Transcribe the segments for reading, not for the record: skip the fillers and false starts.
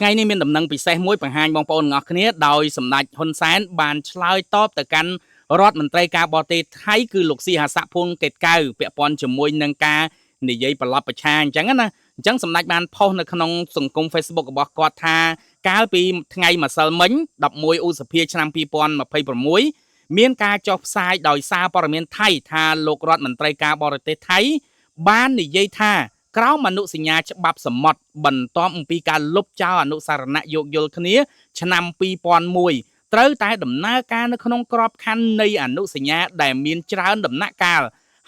ថ្ងៃនេះមានដំណឹងពិសេសមួយបង្ហាញបងប្អូនទាំងអស់គ្នាដោយសម្ដេចហ៊ុនសែនបានឆ្លើយតបទៅកាន់រដ្ឋមន្ត្រីការបរទេសថៃគឺលោកស៊ីហាសាក់ភួងកេតកៅពាក់ព័ន្ធជាមួយនឹងការនិយាយប្រឡប់ប្រឆាអញ្ចឹងណាអញ្ចឹងសម្ដេចបានផុសនៅក្នុងសង្គម Facebook របស់គាត់ថាកាលពីថ្ងៃម្សិលមិញ11ឧសភាឆ្នាំ2026មានការចុះផ្សាយដោយសារព័ត៌មានថៃថាលោករដ្ឋមន្ត្រីការបរទេសថៃបាននិយាយថា ក្រោមអនុសញ្ញាច្បាប់សមុទ្របន្ទាប់អំពីការលុបចោលអនុសារណៈយោគយល់គ្នាឆ្នាំ2001ត្រូវតែដំណើរការនៅក្នុងក្របខ័ណ្ឌនៃអនុសញ្ញាដែលមានច្រើនដំណាក់កាល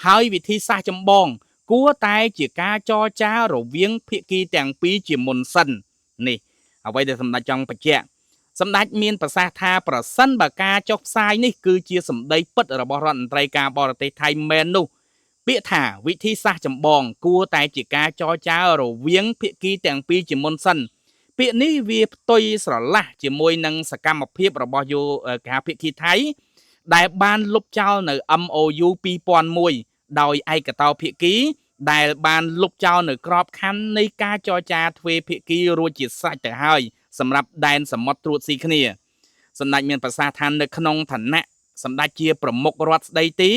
ហើយវិធីសាស្ត្រចម្បង គួរតែជាការចរចារវាងភាគីទាំងពីរជាមុនសិននេះអ្វីដែលសម្ដេចចង់បញ្ជាក់សម្ដេចមានប្រសាសន៍ថាប្រសិនបើការចុះផ្សាយនេះគឺជាសម្ដីពិតរបស់រដ្ឋមន្ត្រីការបរទេសថៃមែននោះ ពាក្យថាវិធីសាស្ត្រចម្បងគួរតែជាការចរចារវាងភាគីទាំងពីរជាមុនសិនពាក្យនេះវាផ្ទុយស្រឡះជាមួយនឹងសកម្មភាពរបស់យោគេហៅភាគីថៃដែលបានលុបចោលនៅ MOU 2001ដោយឯកតោភាគីដែលបានលុបចោលនៅក្របខ័ណ្ឌនៃការចរចាទ្វេភាគីរួចជាស្រេចទៅហើយសម្រាប់ដែនសមុទ្រត្រួតស៊ីគ្នាសម្ដេចមានប្រសាសន៍ថានៅក្នុងឋានៈសម្ដេចជាប្រមុខរដ្ឋស្ដីទី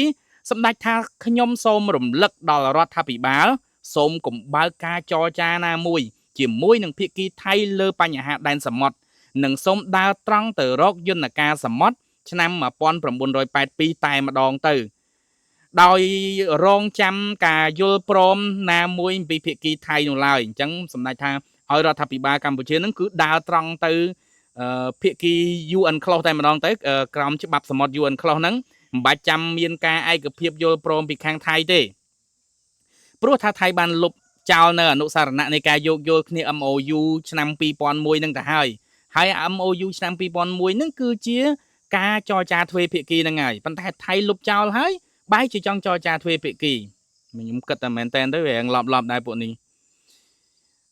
សម្ដេចថាខ្ញុំសូមរំលឹកដល់រដ្ឋាភិបាលសូមកុំបើកការចរចាណាមួយជាមួយនឹងភាគីថៃលើបញ្ហាដែនសមុទ្រនិងសូមដើរត្រង់ទៅរកយន្តការសមុទ្រឆ្នាំ1982តែម្ដងទៅដោយរងចាំការយល់ព្រមណាមួយពីភាគីថៃនោះឡើយអញ្ចឹងសម្ដេចថាឲ្យរដ្ឋាភិបាលកម្ពុជានឹងគឺដើរត្រង់ទៅភាគី UN Close តែម្ដងទៅក្រោមច្បាប់សមុទ្រ UN Close ហ្នឹង មិនបាច់ចាំមានការឯកភាពយល់ព្រមពីខាងថៃទេព្រោះថាថៃបានលុបចោលនៅអនុសារណៈនៃការយោគយល់គ្នា MOU ឆ្នាំ2001ហ្នឹងទៅហើយហើយ MOU ឆ្នាំ2001ហ្នឹងគឺជាការចរចាទ្វេភាគីហ្នឹងហើយប៉ុន្តែថៃលុបចោលហើយបែរជាចង់ចរចាទ្វេភាគីខ្ញុំគិតតែមែនតែនទៅវាងឡប់ឡប់ដែរពួកនេះ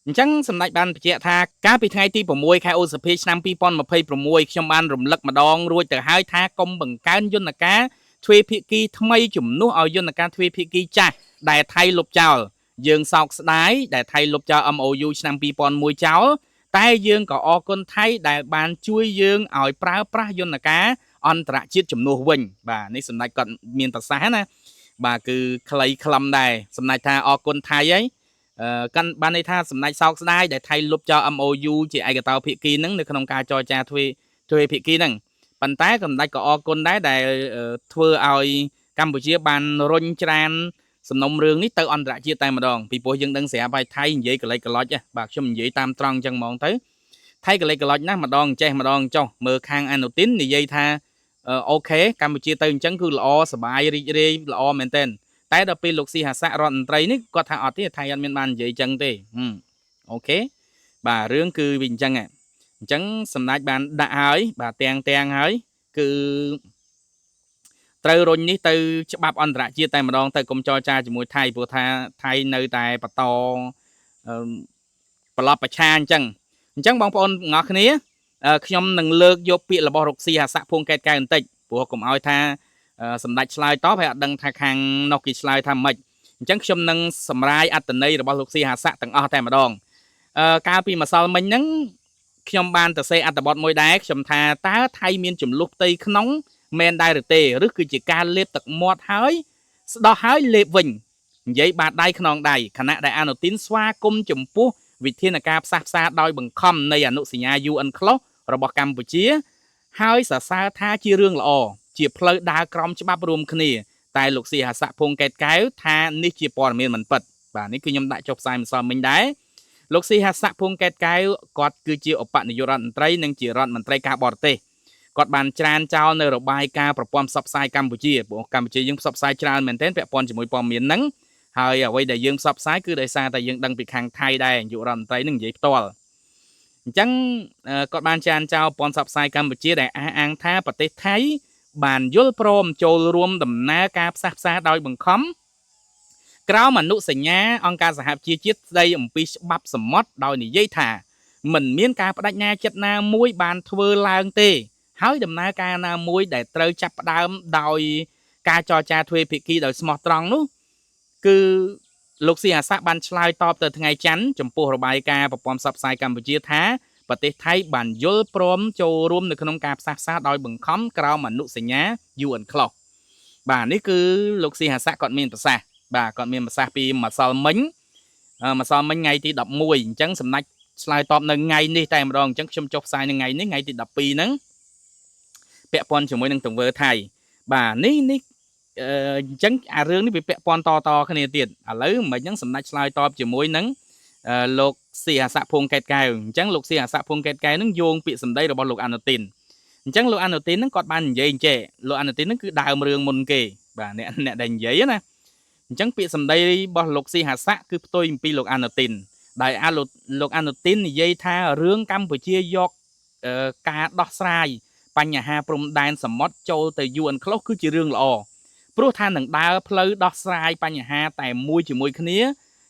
អញ្ចឹងសម្ដេចបានបញ្ជាក់ថាកាលពីថ្ងៃទី6ខែឧសភាឆ្នាំ2026ខ្ញុំបានរំលឹកម្ដងរួចទៅហើយថាកុំបង្កើនយន្តការ ទ្វេភាគីថ្មីជំនួសឲ្យយន្តការទ្វេភាគីចាស់ដែលថៃលុបចោលយើងសោកស្ដាយដែលថៃលុបចោល MOU ឆ្នាំ2001ចោលតែយើងក៏អរគុណថៃដែលបានជួយយើងឲ្យប្រើប្រាស់យន្តការអន្តរជាតិជំនួសវិញបាទនេះសម្ដេចគាត់មានប្រសាសន៍ណាបាទគឺខ្លីខ្លឹមដែរសម្ដេចថាអរគុណថៃហើយអឺកាន់បានន័យថាសម្ដេចសោកស្ដាយដែលថៃលុបចោល MOU ជាឯកតោភាគីហ្នឹងនៅក្នុងការចរចាទ្វេទ្វេភាគីហ្នឹង ប៉ុន្តែសម្ដេចក៏អរគុណដែរដែលធ្វើឲ្យកម្ពុជាបានរុញច្រានសំណុំរឿងនេះទៅអន្តរជាតិតែម្ដងពីព្រោះយើងដឹងស្រាប់ហើយថៃនិយាយកលេចកលុចបាទខ្ញុំនិយាយតាមត្រង់អញ្ចឹងហ្មងទៅថៃកលេចកលុចណាស់ម្ដងចេះម្ដងចុះមើលខាងអនុទិននិយាយថាអូខេកម្ពុជាទៅអញ្ចឹងគឺល្អសប្បាយរីករាយល្អមែនទែនតែដល់ពេលលោកស៊ីហាសាក់រដ្ឋមន្ត្រីនេះគាត់ថាអត់ទេថៃអត់មានបាននិយាយអញ្ចឹងទេអូខេបាទរឿងគឺវាអញ្ចឹងអញ្ចឹងសម្ដេចបានដាក់ហើយបាទទាំងទាំងហើយ គឺត្រូវរុញនេះទៅច្បាប់អន្តរជាតិតែម្ដងទៅកុំចរចាជាមួយថៃព្រោះថាថៃនៅតែបន្តអឺប្រឡប់ប្រឆាអញ្ចឹងអញ្ចឹងបងប្អូនទាំងអស់គ្នាខ្ញុំនឹងលើកយកពាក្យរបស់រុកស៊ីហាស័កភួងកែតកែវបន្តិចព្រោះកុំឲ្យថាសម្ដេចឆ្លើយតបហើយអត់ដឹងថាខាងនោះគេឆ្លើយថាម៉េចអញ្ចឹងខ្ញុំនឹងសម្រាយអត្តន័យរបស់លោកស៊ីហាស័កទាំងអស់តែម្ដងអឺកាលពីម្សិលមិញហ្នឹង ខ្ញុំបានទៅសេអត្ថបទមួយដែរខ្ញុំថាតើថៃមានចំនួនផ្ទៃក្នុងមែនដែរឬទេឬគឺជាការលេបទឹកមាត់ហើយស្ដោះហើយលេបវិញនិយាយបាតដៃខ្នងដៃខណៈដែលអនុទិនស្វាគមន៍ចំពោះវិធានការផ្សះផ្សាដោយបង្ខំនៃអនុសញ្ញា UN Close របស់កម្ពុជា ហើយសរសើរថាជារឿងល្អជាផ្លូវដើរក្រោមច្បាប់រួមគ្នាតែលោកស៊ីហាស័កភងកែតកែវថានេះជាព័ត៌មានមិនពិតបាទនេះគឺខ្ញុំដាក់ចុះផ្សាយម្សិលមិញដែរ លោកស៊ីហាសាក់ភួងកែតកែវគាត់គឺជាឧបនាយករដ្ឋមន្ត្រីនិងជារដ្ឋមន្ត្រីការបរទេសគាត់បានច្រានចោលនៅរបាយការណ៍ប្រព័ន្ធផ្សព្វផ្សាយកម្ពុជាព្រោះកម្ពុជាយើងផ្សព្វផ្សាយច្រើនមែនទែនពាក់ព័ន្ធជាមួយព័ត៌មានហ្នឹងហើយអ្វីដែលយើងផ្សព្វផ្សាយគឺដោយសារតែយើងដឹងពីខាងថៃដែរនាយករដ្ឋមន្ត្រីនឹងនិយាយផ្ទាល់អញ្ចឹងគាត់បានច្រានចោលប្រព័ន្ធផ្សព្វផ្សាយកម្ពុជាដែលអះអាងថាប្រទេសថៃបានយល់ព្រមចូលរួមដំណើរការផ្សះផ្សាដោយបង្ខំ ក្រោមអនុសញ្ញាអង្គការសហប្រជាជាតិស្ដីអំពីច្បាប់សមុទ្រដោយនិយាយថាមិនមានការបដិញ្ញាចិត្តណាមួយបានធ្វើឡើងទេហើយដំណើរការណាមួយដែលត្រូវចាប់ផ្ដើមដោយការចរចាទ្វេភាគីដោយស្មោះត្រង់នោះគឺលោកស៊ីអាសាបានឆ្លើយតបទៅថ្ងៃច័ន្ទចំពោះរបាយការណ៍ប្រព័ន្ធផ្សព្វផ្សាយកម្ពុជាថា ប្រទេសថៃបានយល់ព្រមចូលរួមនៅក្នុងការផ្សះផ្សាដោយបង្ខំក្រោមអនុសញ្ញា UNCLOS បាទនេះគឺលោកស៊ីហាស័កគាត់មានប្រសាសន៍បាទគាត់មានប្រសាសន៍ពីម្សិលមិញម្សិលមិញថ្ងៃទី11អញ្ចឹងសម្ដេចឆ្លើយតបនៅថ្ងៃនេះតែម្ដងអញ្ចឹងខ្ញុំចុះផ្សាយនៅថ្ងៃនេះថ្ងៃទី12ហ្នឹងពាក់ព័ន្ធជាមួយនឹងទង្វើថៃបាទនេះនេះអញ្ចឹងអារឿងនេះវាពាក់ព័ន្ធតតគ្នាទៀតឥឡូវមិនហ្នឹងសម្ដេចឆ្លើយតបជាមួយនឹងលោកស៊ីអាស័កភួងកែតកែវអញ្ចឹងលោកស៊ីអាស័កភួងកែតកែវហ្នឹងយោងពាក្យសម្ដីរបស់លោកអានុទីនអញ្ចឹងលោកអានុទីនហ្នឹងគាត់បាននិយាយអញ្ចេះលោកអានុទីនហ្នឹងគឺដើមរឿងមុនគេបាទអ្នកអ្នកដែលនិយាយណាអញ្ចឹងពាក្យសម្ដីរបស់លោកស៊ីហាស័កគឺផ្ទុយអំពីលោកអានុទីនដែលអាលោកលោកអានុទីននិយាយថារឿងកម្ពុជាយកការដោះស្រាយបញ្ហាព្រំដែនសមុទ្រចូលទៅ UNCLOS គឺជារឿងល្អព្រោះថានឹងដើរផ្លូវដោះស្រាយបញ្ហាតែមួយជាមួយគ្នា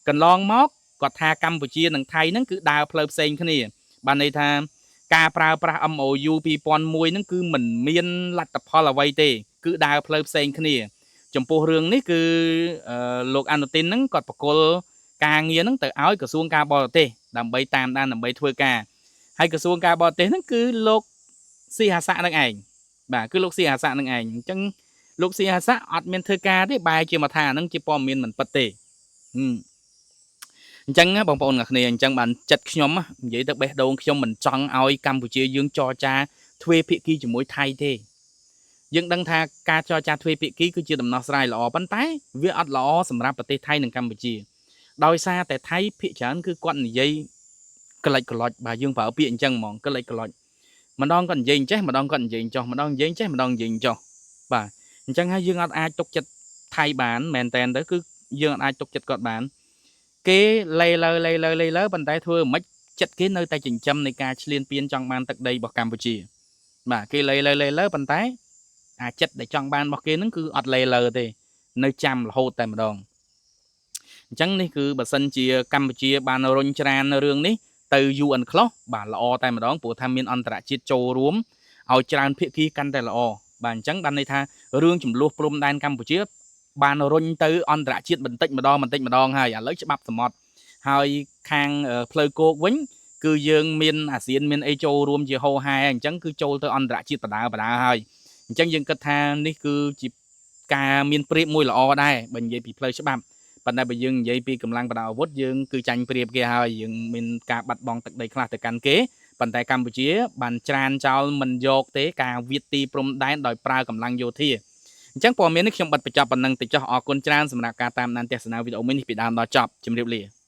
កន្លងមកគាត់ថាកម្ពុជានិងថៃហ្នឹងគឺដើរផ្លូវផ្សេងគ្នាបានន័យថាការប្រើប្រាស់ MOU 2001ហ្នឹងគឺមិនមានលទ្ធផលអ្វីទេគឺដើរផ្លូវផ្សេងគ្នាចំពោះរឿងនេះគឺលោកអានុទីនហ្នឹងគាត់បកគលការងារហ្នឹងទៅឲ្យក្រសួងការបរទេសដើម្បីតាមដានដើម្បីធ្វើការហើយក្រសួងការបរទេសហ្នឹងគឺលោកស៊ីហាស័កហ្នឹងឯងបាទគឺលោកស៊ីហាស័កហ្នឹងឯងអញ្ចឹងលោកស៊ីហាស័កអត់មានធ្វើការទេបែរជាមកថាហ្នឹងជាព័ត៌មានមិនពិតទេអញ្ចឹងបងប្អូនអ្នកគ្នាអញ្ចឹងបានចិត្តខ្ញុំនិយាយទៅបេះដូងខ្ញុំមិនចង់ឲ្យកម្ពុជាយើងចរចាទ្វេភាគីជាមួយថៃទេយើងដឹងថាការចរចាទ្វេភាគីគឺជាដំណោះស្រាយល្អប៉ុន្តែវាអត់ល្អសម្រាប់ប្រទេសថៃនិងកម្ពុជាដោយសារតែថៃភាគច្រើនគឺគាត់និយាយកលិចកលុចបាទយើងប្រើពាក្យអញ្ចឹងហ្មងកលិចកលុចម្ដងគាត់និយាយចេះម្ដងគាត់និយាយចោះម្ដងនិយាយចេះម្ដងនិយាយចោះបាទអញ្ចឹងហើយយើងអត់អាចទុកចិត្តថៃបានមែនតែនទៅគឺយើងអត់អាចទុកចិត្តគាត់បានគេលេលើលេលើលេលើប៉ុន្តែធ្វើមិនចិត្តគេនៅតែចិញ្ចឹមនៃការឈ្លានពានចង់បានទឹកដីរបស់កម្ពុជាបាទគេលេលើលេលើប៉ុន្តែអាចិត្តដែលចង់បានរបស់គេហ្នឹងគឺអត់លេលើទេនៅចាំរហូតតែម្ដងអញ្ចឹងនេះគឺបើសិនជាកម្ពុជាបានរុញច្រានរឿងនេះទៅ UNCLOS បាទល្អតែម្ដងព្រោះថាមានអន្តរជាតិចូលរួមឲ្យច្រើនភាគីកាន់តែល្អបាទអញ្ចឹងបានន័យថារឿងចំនួនព្រំដែនកម្ពុជាបានរុញទៅអន្តរជាតិបន្តិចម្ដងបន្តិចម្ដងហើយឥឡូវច្បាប់សមុទ្រហើយខាងផ្លូវគោកវិញគឺយើងមានអាស៊ានមានអីចូលរួមជាហោហែអញ្ចឹងគឺចូលទៅអន្តរជាតិបដាបដាហើយអញ្ចឹងយើងគិតថានេះគឺជាការមានព្រៀបមួយល្អដែរបើនិយាយពីផ្លូវច្បាប់ប៉ុន្តែបើយើងនិយាយពីកម្លាំងប្រដាប់អាវុធយើងគឺចាញ់ព្រៀបគេហើយយើងមានការបាត់បង់ទឹកដីខ្លះទៅកាន់គេប៉ុន្តែកម្ពុជាបានច្រានចោលមិនយកទេការវាទីព្រំដែនដោយប្រើកម្លាំងយោធាអញ្ចឹងព័ត៌មាននេះខ្ញុំបិទបញ្ចប់ប៉ុណ្ណឹងទៅចុះអរគុណច្រើនសម្រាប់ការតាមដានទស្សនាវីដេអូមួយនេះពីដើមដល់ចប់ជម្រាបលា។